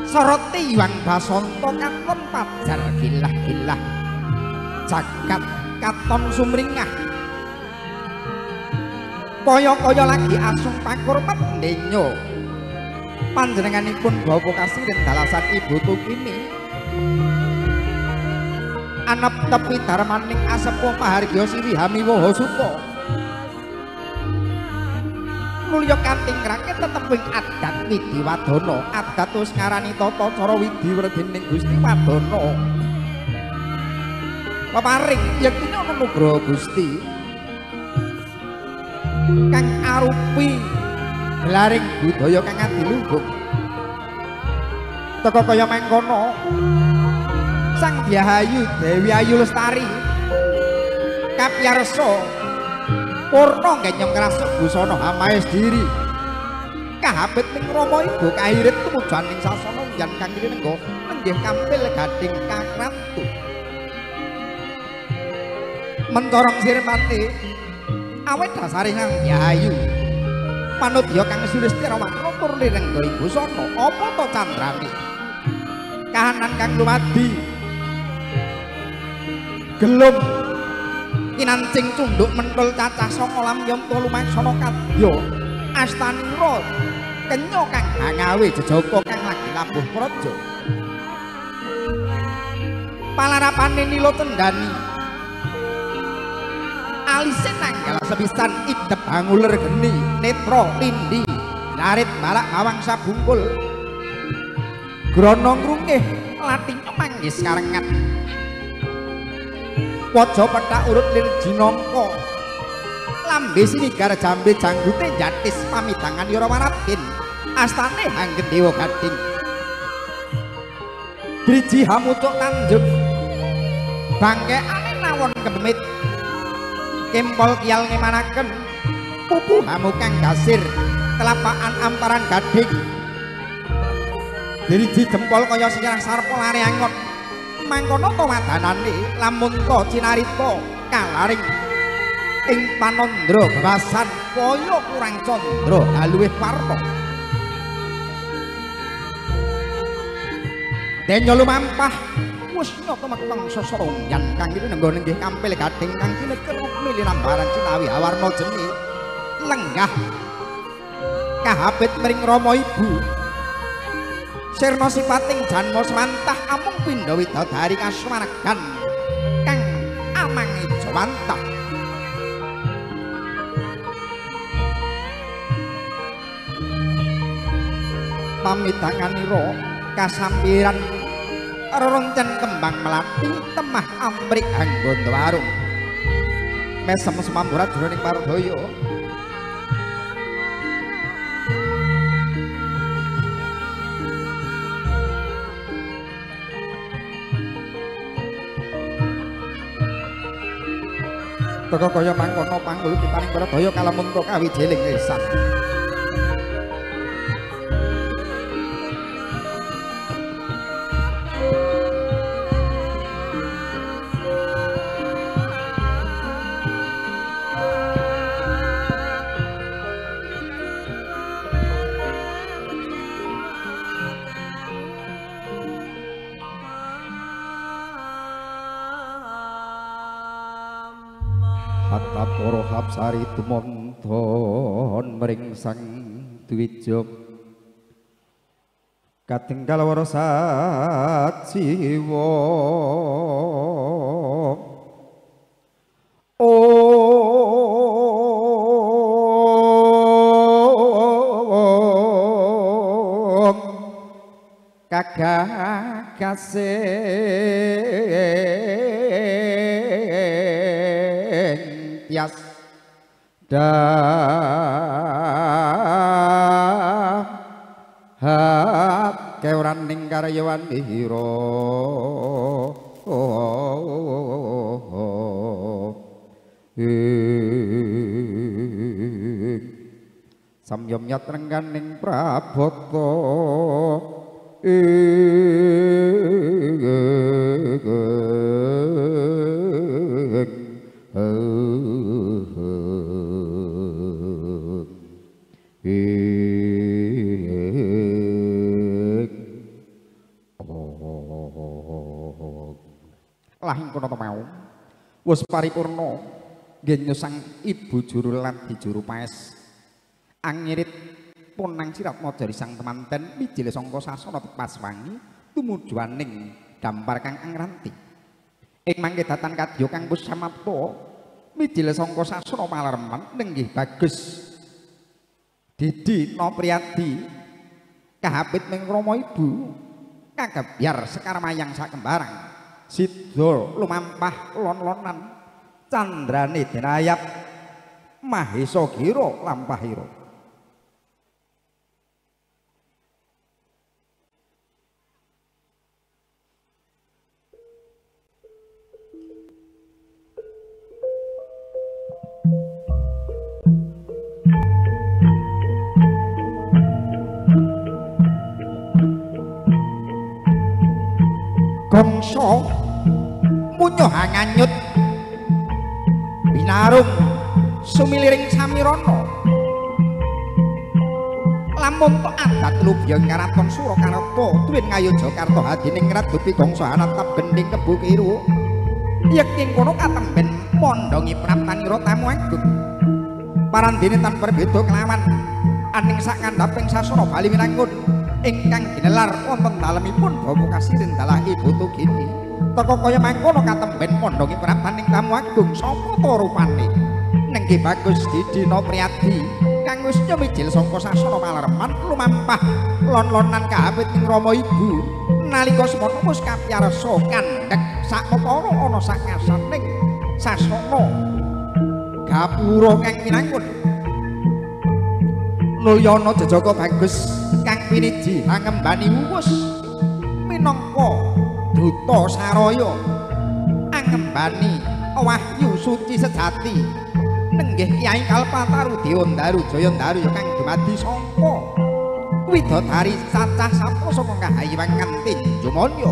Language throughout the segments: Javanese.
Soroti Hyang Basanta katon pajar gilah-gilah jagat katon sumringah kaya-kaya lagi asung pakurmat ndenyo panjenenganipun bapa kasirin dalasan ibu Tukini anep tepi darmaning asepuh pahargya siri hamiwaha suta mulya katingrake teteping adat widhi wadana adat wis ngarani tata cara widhi werdining Gusti Wadana peparing yektine ana nugraha Gusti kang arupi gelaring budaya kang adiluhung teka kaya mangkono Sang Dyahayu Dewi Ayu Lestari kapiyarsa purna genyong krasuk busana hamaes diri kahapit ning rama ibu kahirit tumujuaning sasana yen kang linengga nenggih kampil gading kakrantu mencorong sirmate awet dasare Sang Dyahayu manudya kang sulistya warna tur linengga ing busana apa to candrane kahanan kang lumadi gelung kinancing cunduk mentul cacah saka lamyanta lumaksana kadya astanira kenya kang hangawe jejaka kang lagi labuh praja palarapane nila cendhani alise nanggal sepisan idep hanguler geni netra lindi larit balak bawang sabungkul grana ngrungih latinyo manggis karengat waja pethak urut lir jinangka lambe sinigar jambe janggute jatis pamidangan Yara Waratin astane Hanggendewa Gading driji hamucuk tanjung bangkekane nawon kemit kempol kial ngemanaken pupu hamu kang gasir telapakan amparan gading driji jempol kaya sirah sarpa lare angon mangkono to wadanane lamun to cinarita kalaring ing panandra gewasan kaya kurang candra haluwih warna denya lumampah wis nyata meteng sesarungyan kang linengga nenggih kampil gading kang kineker rukmi linambaran cinawi awarna jeni lenggah kahapit mring rama ibu sirna sipating janma semantah amung pindha widodari kasuwargan kang amangejawantah pamidanganira kasampiran reroncen kembang melati temah amrik anggon warung mesem semamburat jroning paradaya. Teka kaya mangkono panggul kitaning paradaya kalamunta kawijiling esan. Para hapsari tumonton mring Sang Dwija katinggal wara sajiwa om kagagase tias dahat kewraning karyawan ira samyam yat rengganing prabata Lah ing kono mau wis paripurna nggih sang ibu juru ladi juru paes angirit ponang sirat majari sang temanten mijil sangka sasana tepas wangi tumujuaning dampar kang angranti. Ing mangke datan kadya kang wis samapta mijil sangka sasana palerman nenggih bagus Didi Nopriyadi kahapit ming rama ibu kagebyar sekar mayang sakembarang sida lumampah lon-lonan candrane dinayap Mahesa gira lampahira. Gongso munyoh nganyut binarung sumiliring samirana lamun to adat lubya karaton Surakarta tuwin Ngayogyakarta hadiningrat dupi gongso anatap gending kebu kiru yekti kono katemben mondongi praptanira tamu agung parandene tan berbeda kelawan aning sak ngandhaping sasana Bali Winangun ingkang ginelar wonten dalemipun Bapak Kasirin dalah Ibu Tugini teka kaya mangkono katemben mondongi praptaning tamu agung sapa ta rupane nenggih bagus Didi Nopriyadi kang wis nyumijil sangka sasana palerman lumampah lon-lonan kahapit ing rama ibu nalika semono wis kapiyarsa kandhek sakmepara ana sak ngasaning sasana gapura kang winangun nulyana jejaka bagus kang piniji angembani wuwus minangka duta saraya angembani wahyu suci sejati nenggih Kyai Kalpataru Dewandaru Jayandaru kang dumadi sangka widodari cacah sapa saka kahayiwan nganti jumanya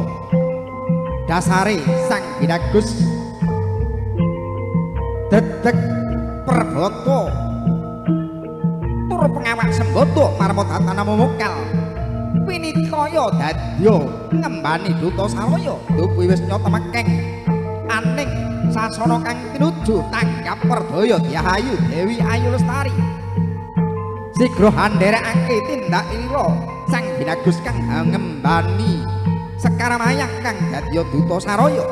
dasare Sang Binagus dedeg perbata tur pengawak sembodo marma datana mumukal pinikaya dadya ngembani duta saraya dupi wis nyata mekeng aning sasana kang tinuju tanggap perdaya Dyahayu Dewi Ayu Lestari sigra handherekake tindak ira Sang Binagus kang ngembani sekar mayang kang dadya duta saraya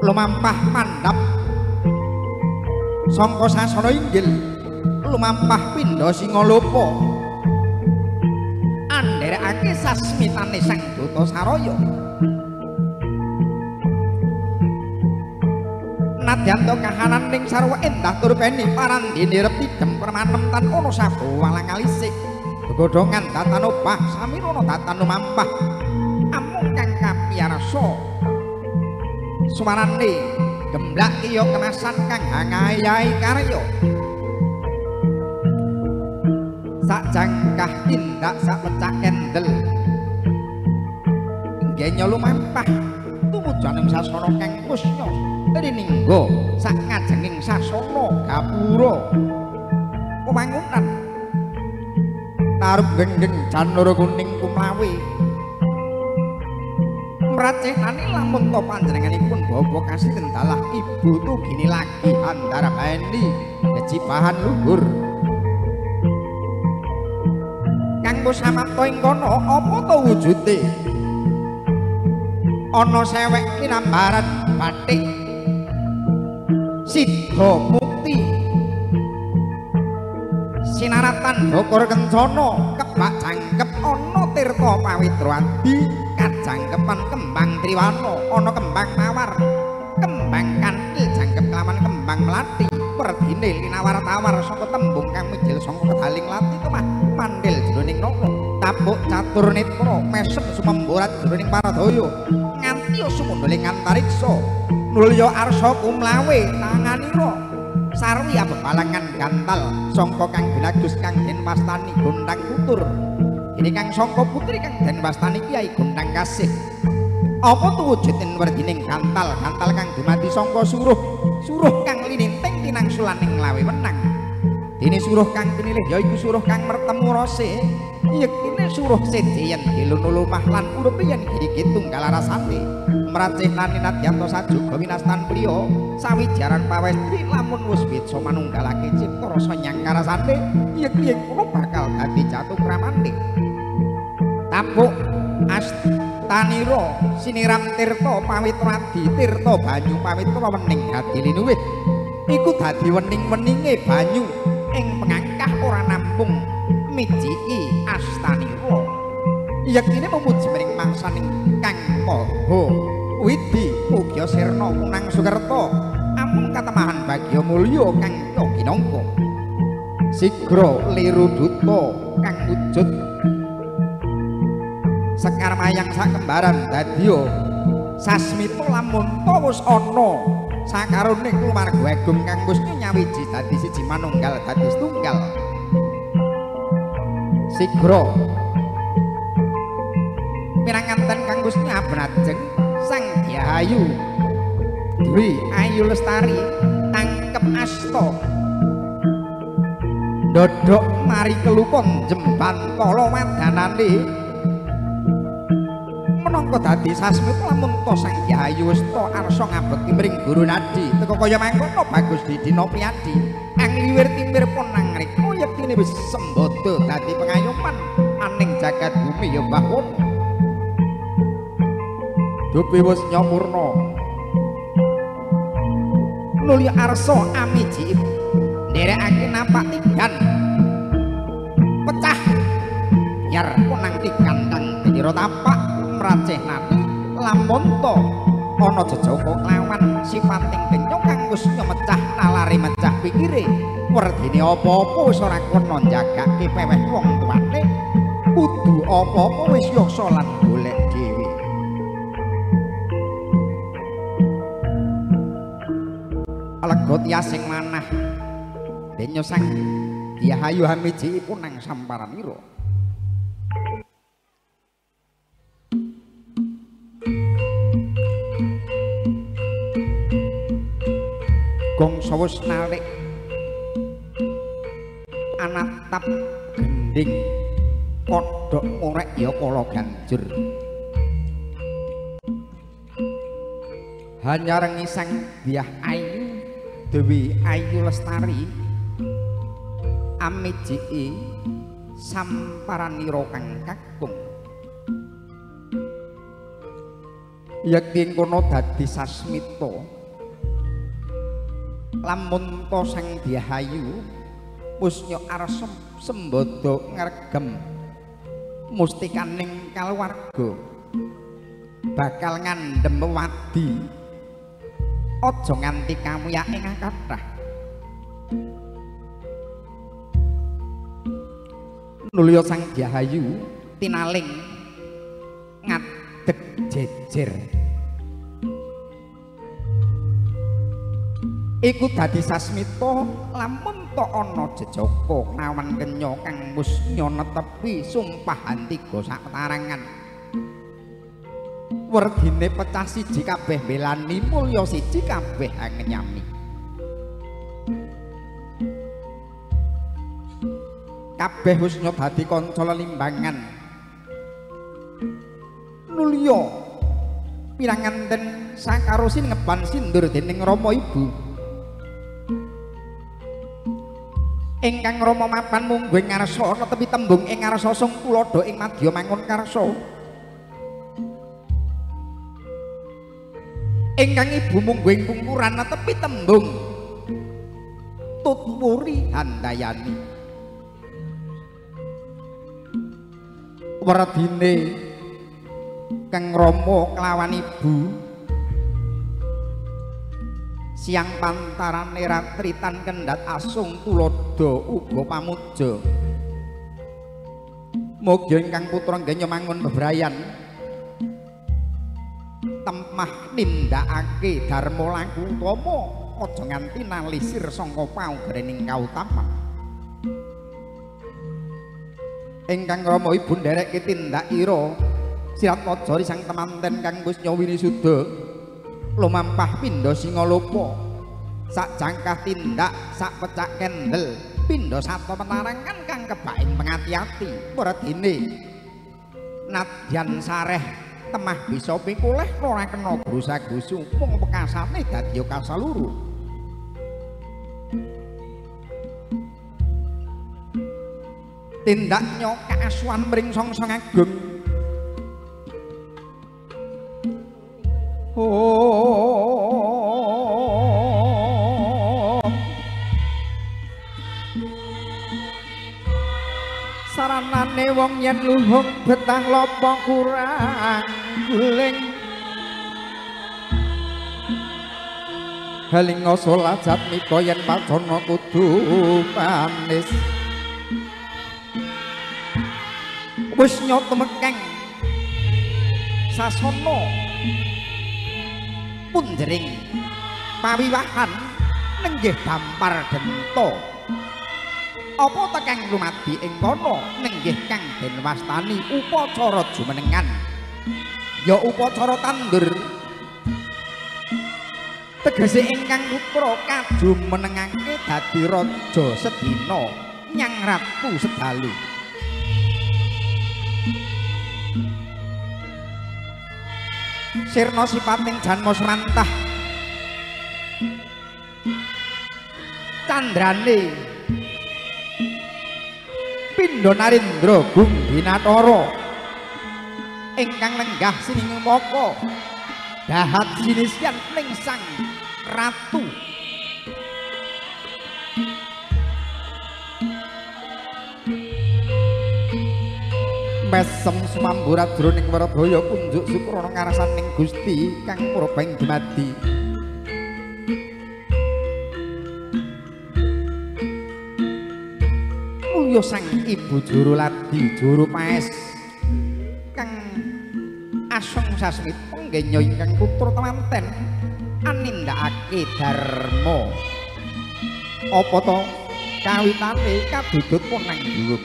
lumampah mandhap sangka sasana inggil lumampah pindha singalopa andherekake sasmitane sang duta saraya nadyan to kahanan ning sarwa endah tur peni parandene repidem permanem tan ana sabo walang alisik gegodhongan datan obah samirana datan lumampah amung kang kapiyarsa suwarane gemblak iya kemasan kang hangayahi karya sak jangkah tindak sak pecah kendel nggenya lumampah tumujuaning sasana kang kusnya riningga sak ngajenging sasana gapura pemangunan tarup gendeng janur kuning kumlawe mracehnane lamun to panjenenganipun Bapak Kasirin dalah Ibu Tugini lagi andarabani kejibahan luhur kang wis samapta ing kono apa to wujude ana sewek kinambaran batik sida mukti sinaratan bokor kencana kebak jangkep ana tirta pawitra adi kajangkepan kembang triwana ana kembang mawar kembang kantil jangkep kelawan kembang melati perdine linawar tawar saka tembung kang mijil saka kedaling lati tumah mandil jroning nala tapuk catur netra mesem sumemborat jroning paradaya nganti sumundhuling antariksa nulya arsa kumlawe tanganira sarwi abebalangan gantal sangka kang binagus kang den wastani Gondang Tutur ini kang sangka putri kang den wastani Kyai Gondang Kasih apa tuwujudin werdining gantal gantal kang dumadi sangka suruh suruh kang lininting tinangsulaning lawe wenang dene suruh kang pinilih yaiku suruh kang mertemu rase Yektine suruh seje yen dilunu lumah lan urip yen gigi tunggal rasane. Mracih lan nadyanto sajuga winastan priya sawijaran pawestri lamun wis bisa manunggalake cipta rasa nyang karasane yekti kono bakal dadi jatuh kramane. Tapuk astanira siniram tirta pawitra adi tirta banyu pawitra wening dadi linuwih iku dadi wening-weninge banyu ing pengangkah ora nampung mijiki astanira. Yektine memuji mring mangsaning Kang Maha Widi mugia sirna punang sukerta amung katemahan bagya mulya kang kinangka sigra liru duta kang wujud sekar mayang sakembaran dadya sasmita lamun ta wis ana sakarone kulawarga agung kang wis nyawiji dadi siji manunggal dadi setunggal. Sigra piranganten kang wis nyabrajeng Sang Dyahayu Dwi Ayu Lestari tangkep asta ndodhok mari kelupon jembantala wadanane menangka dadi sasmita lamun ta Sang Dyahayu wista arsa ngabekti mring Guru Nadi teka kaya mangkono bagus didina priyadi angliwir timir ponang rika yektine wis sembada dadi pengayoman aning jagat bumi ya Mbah Wono. Dupi wis nyamurna nuli arsa amiji nderekake napak tigan pecah biar ponang tigan kang dira tapak mraceh nati lamun ta ana jejaka lawan sifating kenya kang wis mecah nalare mecah pikire werdine apa-apa wis ora kena njagake peweh wong tuane kudu apa-apa wis yasa lan golek dhewe. Lega tias sing manah denya Sang Dyahayu hamiji punang samparanira. Gongso wis narik anatap gending kodhok ngorek ya kala ganjur hanyarengi Sang Dyah Ayu Dewi Ayu Lestari amijiki samparanira kang kakung yekti kono dadi sasmita lamun ta Sang Dyahayu wis arsa sembada ngregem mustikaning kaluwarga bakal ngandhem wadi aja nganti kamuyake kathah. Nulya Sang Dyahayu tinaling ngadeg jejer iku dadi sasmita lamun ta ana jejaka lawan kenya kang wis netepi sumpahan tiga saktarangan werdine pecah siji kabeh belani mulya siji kabeh angenyami kabeh wis dadi kanca lelimbangan nulya piranganten sakarosin ngeban sindur dening rama ibu ingkang rama mapan mungguh ing ngarsa netepi tembung ing ngarsa sung tuladha ing madya mangun karsa ingkang ibu mungguh ing pungkuran netepi tembung tutwuri handayani werdine kang rama kelawan ibu siang pantarane ratritan kendhat asung tuladha uga pamuja mugi ingkang putra nggenya mangun bebrayan temah nindakake dharma laku utama aja nganti nalisir sangka paugerening kautaman ingkang rama ibu nderekke tindak ira sirat majari sang temanten kang wis nyawinisudha lumampah pindha singalopa sak jangkah tindak sak pecak kendel pindha sata penarangan kang kebaing pengati-ati Waradene nadyan sareh temah bisa pikuleh ora kena grusa-grusu mung pekasane dadi kasaluru. Tindaknya kaasuhan mring songsong agung. Oh, saranane wong yen luhung betah lopo kurang guling halinga salah jatmika yen pacana kudu manis. Wis nyata mekeng sasana punjering pawiwahan nenggih dampar denta. Apa tekang lumadi ing kono nenggih kang den wastani upacara jumenengan ya upacara tandur tegese ingkang putra kajumenengake dadi raja sedina nyang ratu sedalu. Sirna sipating janma srantah candrane pindha narendra gungginatara ingkang lenggah siningmaka dahat sinisyan ning sang ratu. Mesem sumamburat jroning Werabaya kunjuk sukrana ngarasaning Gusti kang purba ing dumadi. Mulya sang ibu juru ladi juru paes kang asung sasmita nggenya ingkang putra temanten anindakake dharma. Apa to kawitane kadudut ponang dhuwur.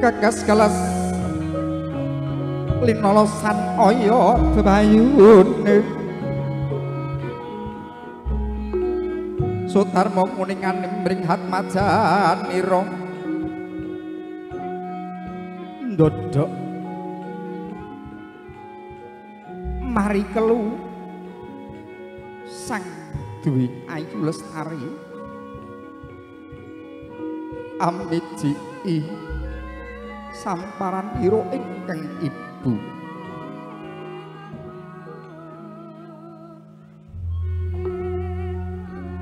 Kakas kelas linolosan oyo bebayune Sutarmo kuningan mring hatmajanira ndodok mari kelu sang Dwi Ayu Lestari amiji samparan ira ingkang ibu.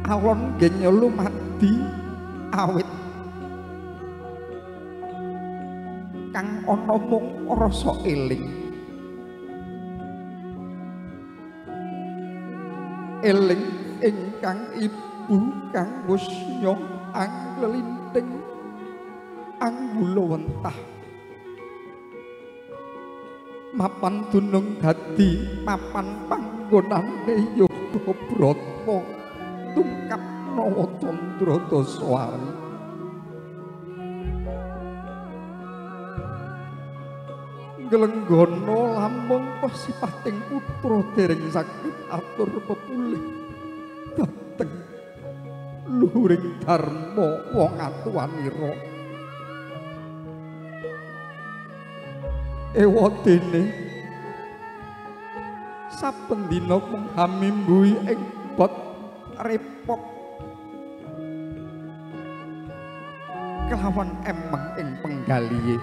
Alon genya lumadi awit kang ana mung rasa eling. Eling ingkang ibu kang wis nyong anglelinting anggula wentah. Mapan dunung dadi papan panggonane yoga brata tungkap nawa candra daswari. Nglenggana lamun toh sipating putra dereng saged atur pepulih dhateng luhuring dharma wong atuwanira. Ewadene saben dina mung hamimbuhi ing bot repot kelawan emeng ing penggalihe.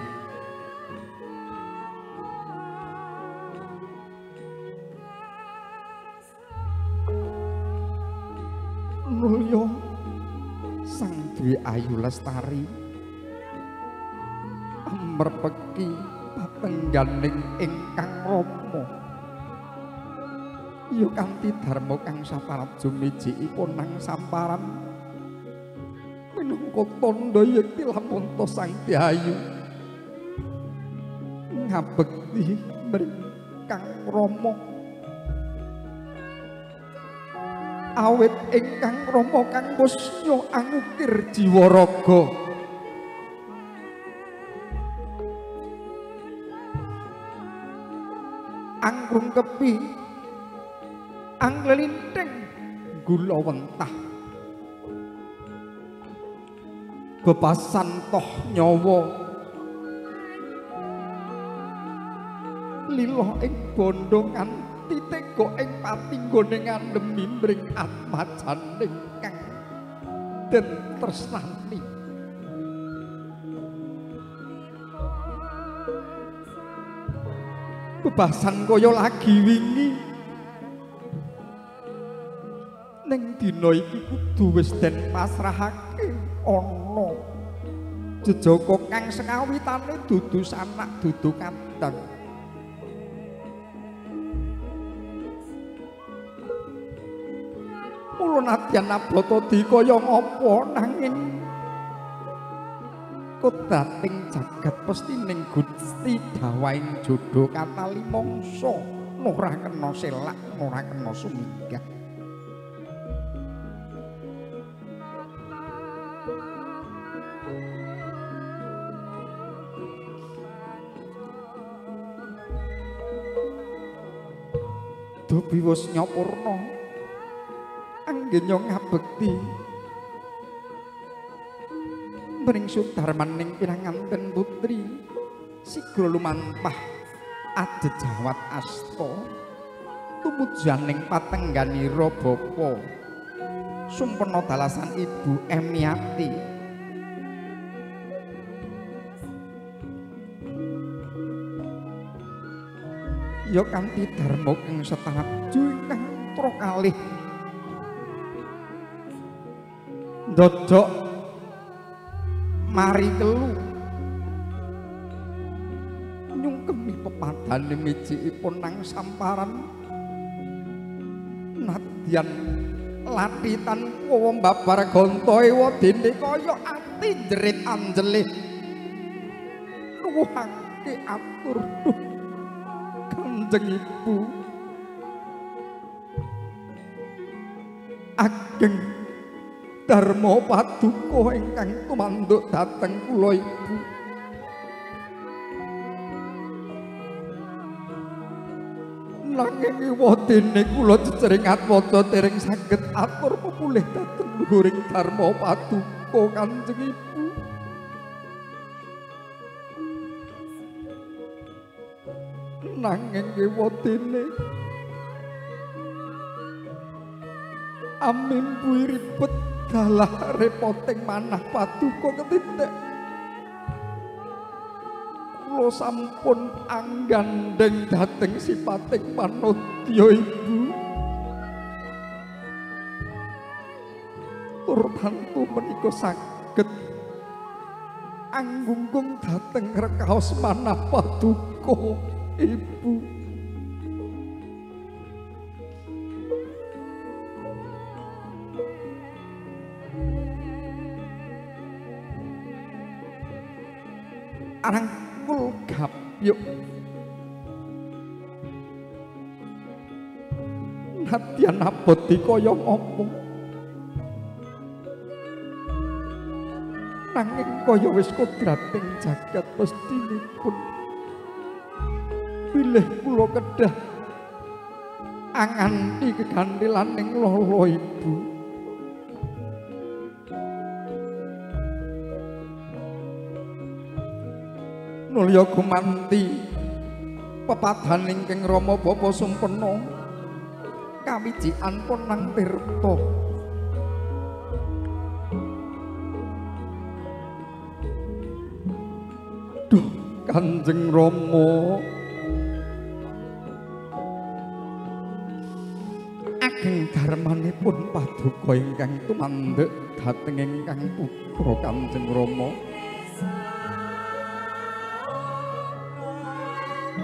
Nulya sang Dwi Ayu Lestari amerpeki patengganing ingkang rama ya kanthi dharma kang saparat jumijikipun nang samparan minangka tandha yekti lamun ta sang Dwi Ayu Ngabekti mring Kang Rama. Awit ingkang Rama kang musnya angukir jiwa raga. Anggrung kepi anglelinting gula wentah. Bebasan toh nyawa lila ing bondo nganti tega ing pati nggone ngandemi mring atmajaning kang den tresnani. Bebasan kaya lagi wingi ning dina iki kudu wis den pasrahake ana jejaka kang sekawitane dudu sanak dudu kadang. Mula nadyan abata dikaya ngapa nanging kodrating jagat pestining Gusti dawaing jodho katali mangsa ora kena selak ora kena suminggah. Dupi wis nyapurna anggenya ngabekti mring Sudarmaning pinanganten putri sigra lumampah adejawat asta tumujaning patengganira bapa sumpena dalasan Ibu Emiati. Ya kanthi dharma kang setaju ingkang putra kalih ndodok mari kelu nyungkemi pepadane mijikipun nang samparan nadyan latitan kowa babar gonta ewa dene kaya ati jerit anjelih nuwuhake atur duh Kanjeng Ibu ageng dharma paduka ingkang tumanduk dhateng kula Ibu. Nanging ewadene kula jejering atmaja dereng saged atur pepulih dhateng luhuring dharma paduka Kanjeng Ibu. Nanging ewadene amimbuhi ribet dalah repoting manah paduka ketitik. Kula sampun anggandheng dhateng sipating manudya Ibu. Tur tantu menika saged anggunggung dhateng rekaos manah paduka Ibu. Arangkul gapyuk nadyan abot dikaya ngapa nanging kaya wis kodrating jagat pestinipun bilih kula kedah anganti kegantilaning lala Ibu. Nulya gumanti pepadaning Kang Rama Bapa Sumpena kawijikan pun nang tirta. Duh Kanjeng Rama ageng dharmanipun paduka ingkang tumandhek dhateng ingkang putra Kanjeng Rama.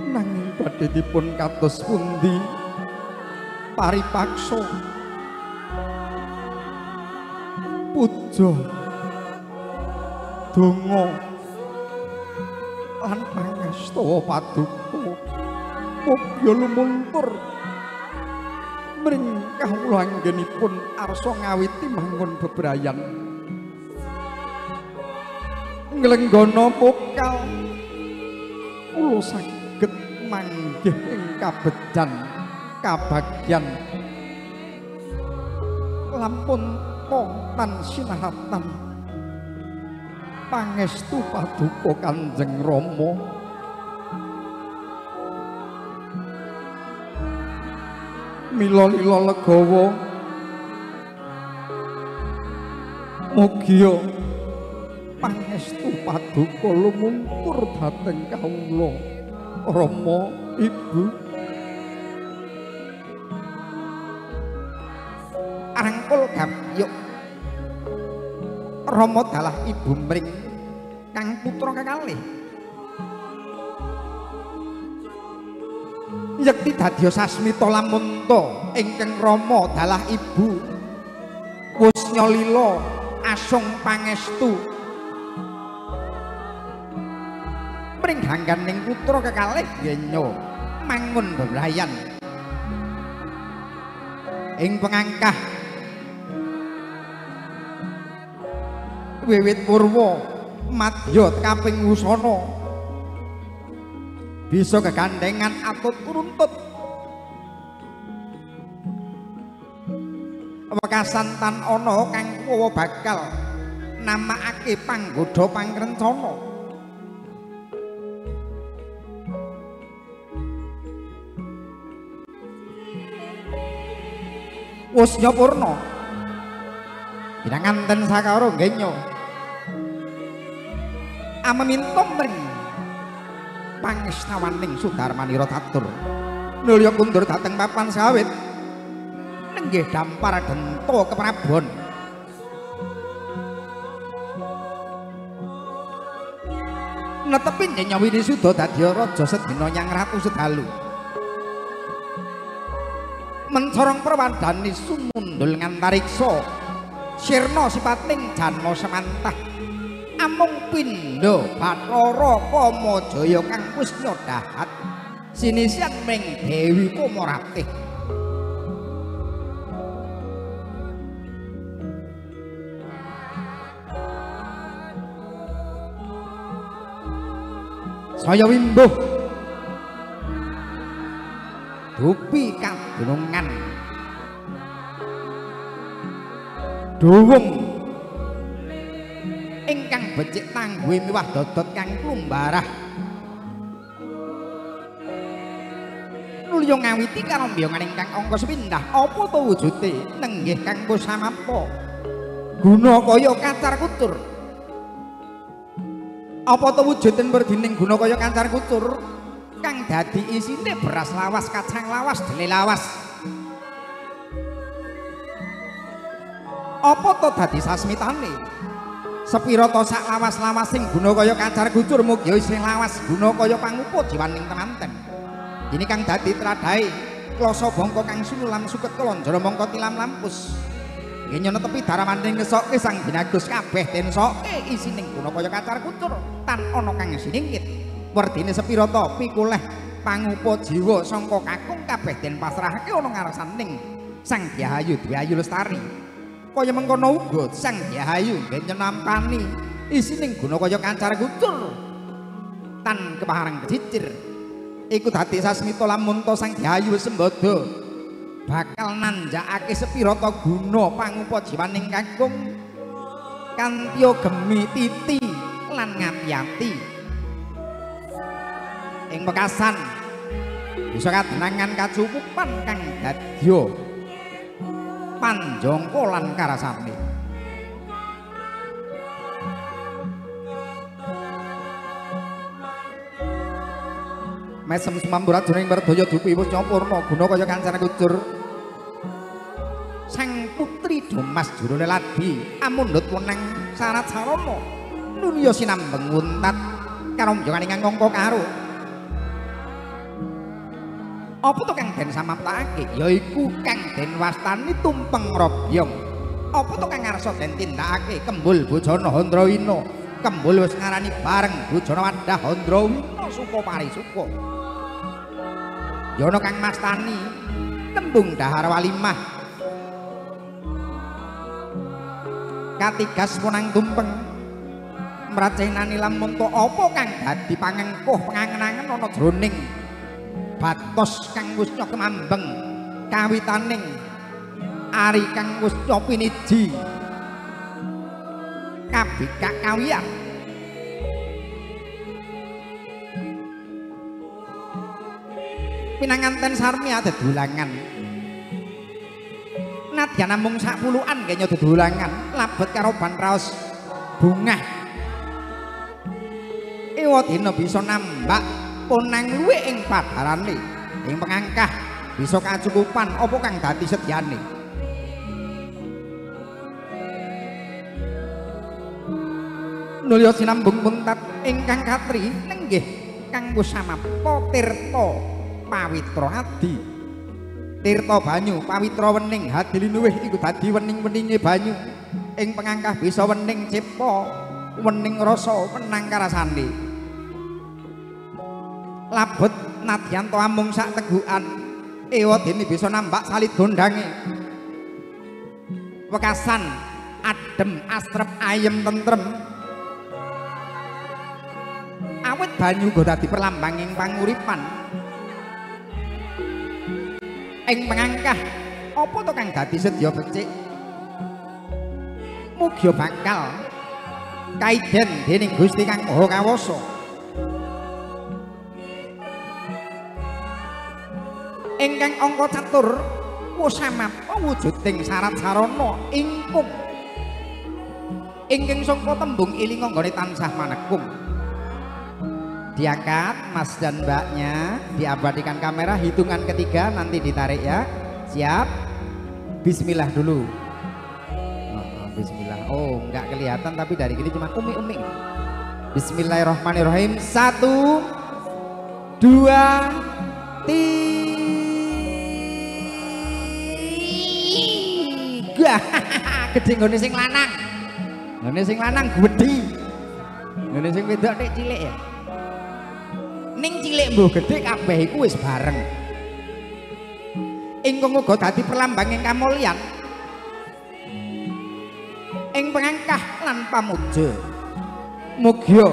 Nanging badhe dipun kados pundi paripaksa puja donga Lan pangastawa paduka mugi lumuntur mring kawula anggenipun arsa ngawiti mangun bebrayan nglenggana pokal kula saged manggih ing kabejan kabagyan lampun tan sinahatan pangestu paduka Kanjeng Rama. Mila lila legawa mugia pangestu paduka lumuntur dhateng kawula Rama Ibu. Rangkul gapyuk Rama dalah ibu mring kang putra kekalih. Yekti dadya sasmita lamunta ingkang Rama dalah ibu wusnya lila asung pangestu mring hangganing putra kekalih yenya mangun bebrayan ing pengangkah wiwit purwa madya kaping wusana bisa kegandengan atut runtut wekasan tan ana kang kuwa bakal namakake panggodha pangrencana. Wusnya purna pinanganten sakaro nggenya ameminta mring pangestawaning Sudarmanira catur nulya kundur dhateng papan sawit nenggih dampar denta keprabon. Netepi Nyenya Winisuda dadi raja sedina nyang ratu sedalu mencorong perwandani sumundul ngantariksa sirna sipating jana semantah amung pindha Bathara Kamajaya kang wis nyodhahat sinisian mring Dewi Kamaratih. Saya wimbuh dupi kadunungan duwung ingkang becik tangguhe miwah dodot kang klumbarah nulya ngawiti karombyongan ingkang angka sepindah. Apa to wujude nenggih kang samapta guna kaya kacar kucur? Apa to wujudin werdining guna kaya kacar kucur kang dadi isine beras lawas, kacang lawas, dele lawas? Apa to dadi sasmitane? Sepira to sak lawas-lawas sing guna kaya kacar kucur mugi isih lawas guna kaya pangupa jiwaning temanten. Ini kang dadi tradhae klasa bangka kang sunulam suket kalonjara mangka tilam lampus. Nggih netepi daramanding ngesokke Sang Binagus kabeh den soke isining guna kaya kacar kucur tan ana kang siningkit. Werdine sepira to pikuleh pangupa jiwa sangka kakung kabeh den pasrahake ana ngarsaning Sang Dyahayu Dwi Ayu Lestari. Kaya mengkono uga Sang Dyahayu nggih nyenampani isining guna kaya kacar kucur tan kepareng kecicir. Iku dadi sasmita lamunta Sang Dyahayu sembada bakal nanjakake sepira ta guna pangupa jiwaning kakung kanthi gemi titi lan ngati-ati. Ing pekasan bisa kadenangan kacukupan kang dadya panjangka lan karasane. Mesem sumamburajane ing Werdaya dupi wis nyapurna guna kaya kancane kucur. Sang putri Domas jurune ladi amundhut wenang syarat sarana nulya sinambeng wuntat karombyongan ingkang angka karo. Apa to kang den samaptakake? Yaiku kang den wastani tumpeng robyong. Apa to kang ngarsa den tindakake? Kembul bojana Handrawina. Kembul wis ngarani bareng bujana wadah Handrawina suka parisuka. Yana kang mastani tembung dahar walimah. Katigas punang tumpeng mracenani lamun to apa kang dadi pangengkuh pengangen-angen ana jroning batos kang wis kemambeng kawitaning ari kang wis piniji kabikak kawiyan. Pinanganten sarmia dedulangan nadyan namung sak pulukan kenya dedulangan labet karoban raos bungah ewa dina bisa nambak ponang luwih ing padarane ing pengangkah bisa kacukupan apa kang dadi sedyane. Nulya sinambung muntat ingkang katri nenggih kang wis samapta tirta pawitra adi. Tirta banyu pawitra wening hadi linuwih iku dadi wening-weninge banyu ing pengangkah bisa wening cipta wening rasa wenang karasane. Labet nadyan to amung sak tegukan ewa dene bisa nambak salid gondange. Wekasan adem astrep ayem tentrem awit banyu uga dadi perlambanging panguripan ing pengangkah apa to kang dadi sedya becik mugia bakal kaiden dening Gusti Kang Maha Kawasa. Ingkang angka catur wis samapta wujuding syarat sarana ingkung ingkang sangka tembung ilinga nggone tansah manekung. Diangkat mas dan mbaknya, diabadikan kamera, hitungan ketiga nanti ditarik ya. Siap? Bismillah dulu. Oh, bismillah. Oh, nggak kelihatan tapi dari gini cuma umi-umi. Bismillahirrahmanirrahim. 1 2 3. Gede nggone sing lanang. Nggone sing lanang gedhi. Nggone sing wedok nek cilik ya. Ning cilik mbuh gedhe kabeh iku wis bareng. Ingkang uga dadi perlambanging kamulyan ing pengangkah lan pamuja. Mugia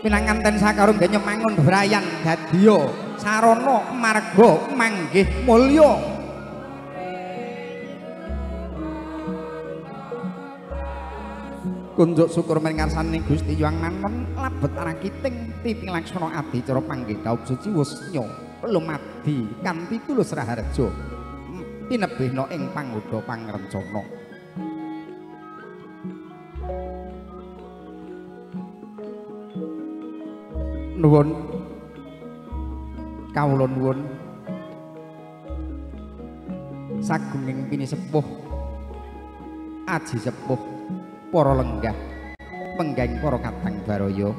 pinanganten sakarung genya mangun bebrayan dadiya sarana marga manggih mulya. Kunjuk syukur maring ngarsane Gusti Hyang Manen labet rakiting titi laksana adicara panggih daup suci wusnya lumadi kanthi tulus raharja tinebihna ing panggoda pangrencana. Nuwun kawula nuwun sagunging pinisepuh aji sepuh para lenggah menggeng para kadang baraya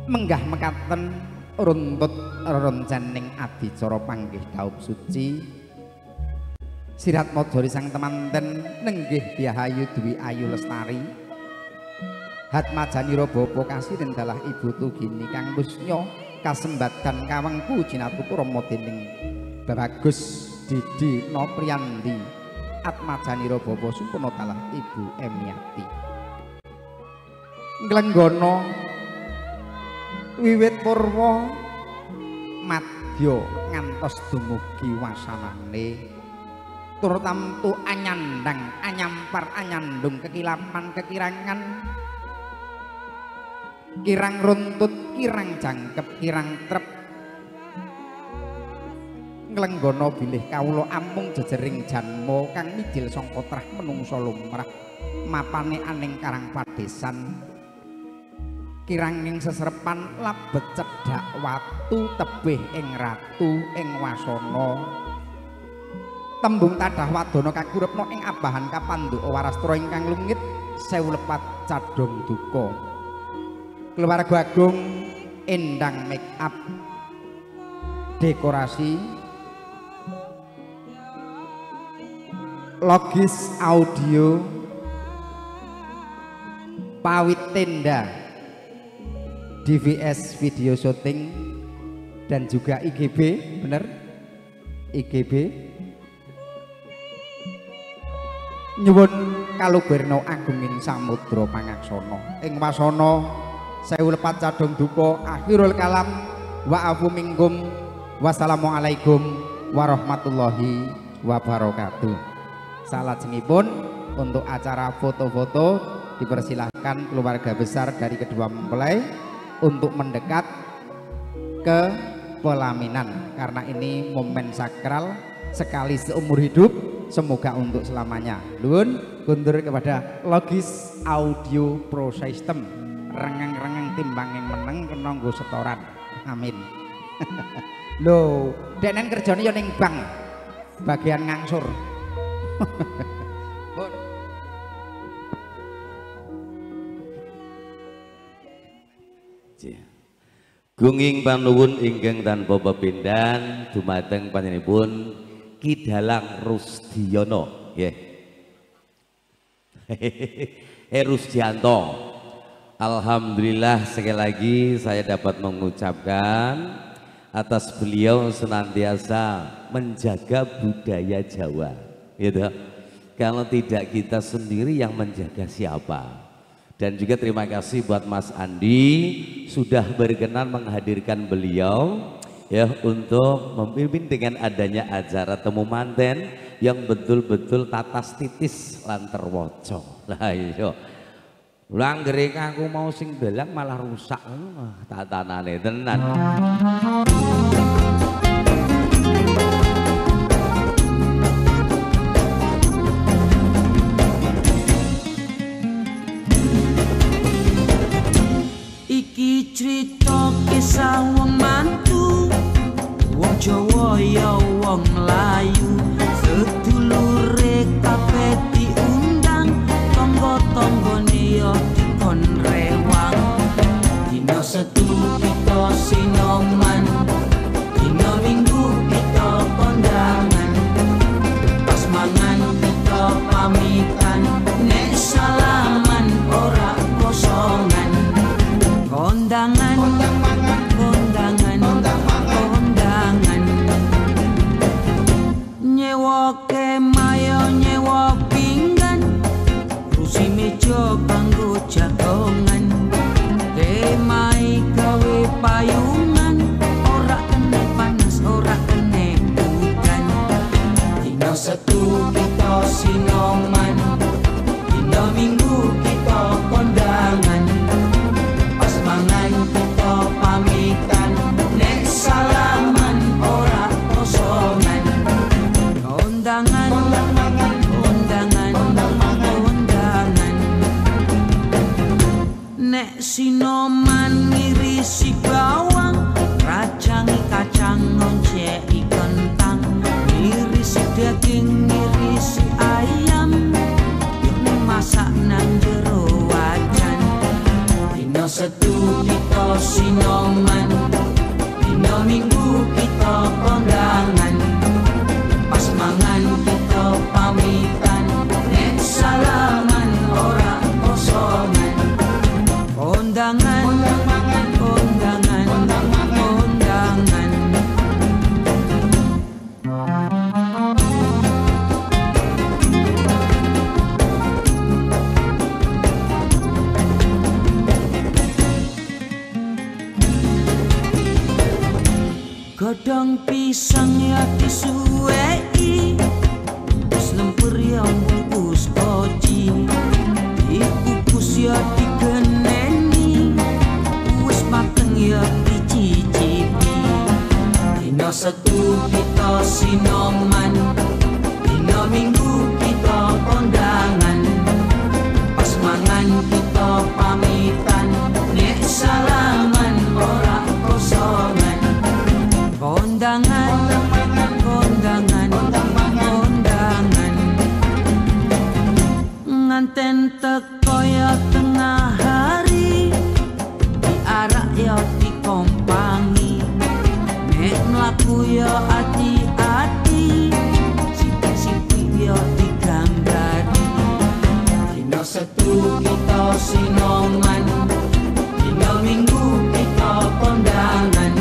menggah mekaten runtut roncening adicara panggih daup suci sirat madhari sang temanten nenggih Diahayu Dwi Ayu Lestari hatmajanira bapa kasirin dalah ibu Tugini kang lusnya kasembadan kawengku jinatu krama dening Bagus Didi Nopriyandi atmajanira bapa sumpena dalah ibu Emiati. Nglenggana wiwit purwa madya ngantos dumugi wasanane tur tamtu anyandang anyampar anyandung kekilapan kekirangan kirang runtut kirang jangkep kirang trep nglenggana bilih kawula amung jejering janma kang mijil sangka trah menungsa lumrah mapane aning karang padesan kiranging seserepan labet cedhak watu tebih ing ratu ing wasana tembung tadah wadana kakurepna ing abahan kapandhuka warastra ingkang lungit sewu lepat cadhong duka. Keluarga agung endang make up dekorasi Logis Audio, Pawit Tenda, DVS Video Shooting, dan juga IGB, bener? IGB. Nyuwun kaluberna agunging samudra pangaksana. Ing wasana sewu lepat cadhong duka, akhirul kalam wa afu minkum. Wassalamualaikum warahmatullahi wabarakatuh. Salajengipun untuk acara foto-foto dipersilahkan keluarga besar dari kedua mempelai untuk mendekat ke pelaminan, karena ini momen sakral sekali seumur hidup, semoga untuk selamanya. Nuwun kundur kepada Logis Audio Pro System. Rengeng-rengeng timbang yang meneng kena nggo setoran. Amin. Lho, denen kerjane ya ning bank bagian ngangsur. Gunging panuwun ingkang tanpa pepindhan dumateng panjenenganipun Ki Dalang Rusdiyono nggih. Rusdianto. Alhamdulillah sekali lagi saya dapat mengucapkan atas beliau senantiasa menjaga budaya Jawa, gitu. Kalau tidak kita sendiri yang menjaga siapa. Dan juga terima kasih buat Mas Andi sudah berkenan menghadirkan beliau ya untuk memimpin dengan adanya acara temu manten yang betul-betul tatas titis lan terwoco. Lah iya. Lah anggere aku mau sing dalang malah rusak tatanane tenan. Iki crita kisah wong mantu, wong Jawa ya wong Melayu, sedulure kabeh diundang, tangga-tanggane ya dikon rewang. Dina Setu kita sinoman, dina Minggu kita kondangan, pas mangan kita pamitan, nek salaman ora kosongan. Kondangan, kondangan, kondangan. Nyewa kemah nyewa pinggan, rusi meja kanggo jagongan, kemah gawe payungan, ora kena panas ora kena udan. Dina Setu kita sinoman, dina Minggu kita kondangan, mangan kita pamitan, nek salaman ora kosongan. Kondangan, kondangan, kondangan. Nek sinoman ngirisi bawang, racangi kacang ngonceki kentang, ngirisi daging ngirisi ayam, masak nang jero wajan. Dina Setu kita sinoman, dina Minggu kita kondangan, pas mangan kita pamitan, nek salaman ora kosongan. Kondangan, kondangan, kondangan. Godhong pisang ya disuweki, wis lempur ya bungkus koji, dikukus ya digeneni, wis mateng ya dicicipi. Dina Setu kita sinoman, dina Minggu kita kondangan, pas mangan kita pamitan, nek salaman ora kosongan. Kondangan, kondangan, kondangan. Nganten teko ya tengah hari, diarak ya dikompangi, nek mlaku ya ati-ati, sithik-sithik ya. Setu kita sinoman, dina Minggu kita kondangan,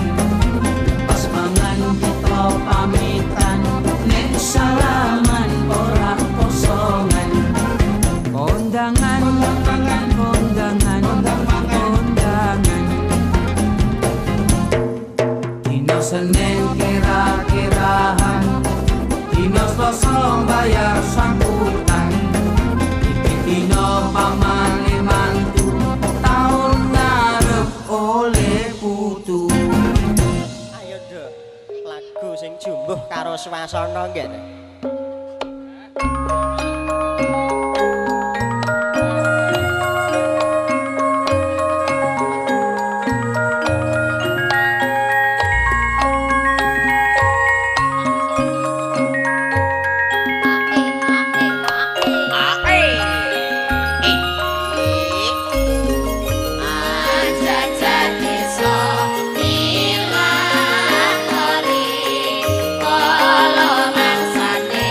pas mangan kita pamitan, nek salaman ora kosongan. Kondangan, kondangan, kondangan, kondangan. Dina Senin kira-kiraan, dina Selasa bayar sangkutan. Dino pamane mantu, taun ngarep oleh putu. Ayo nduk, lagu sing jumbuh karo swasana nggih. Kala mangsane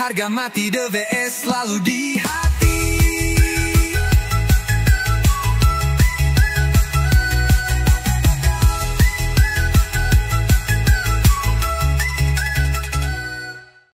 Harga mati DVS selalu di hati.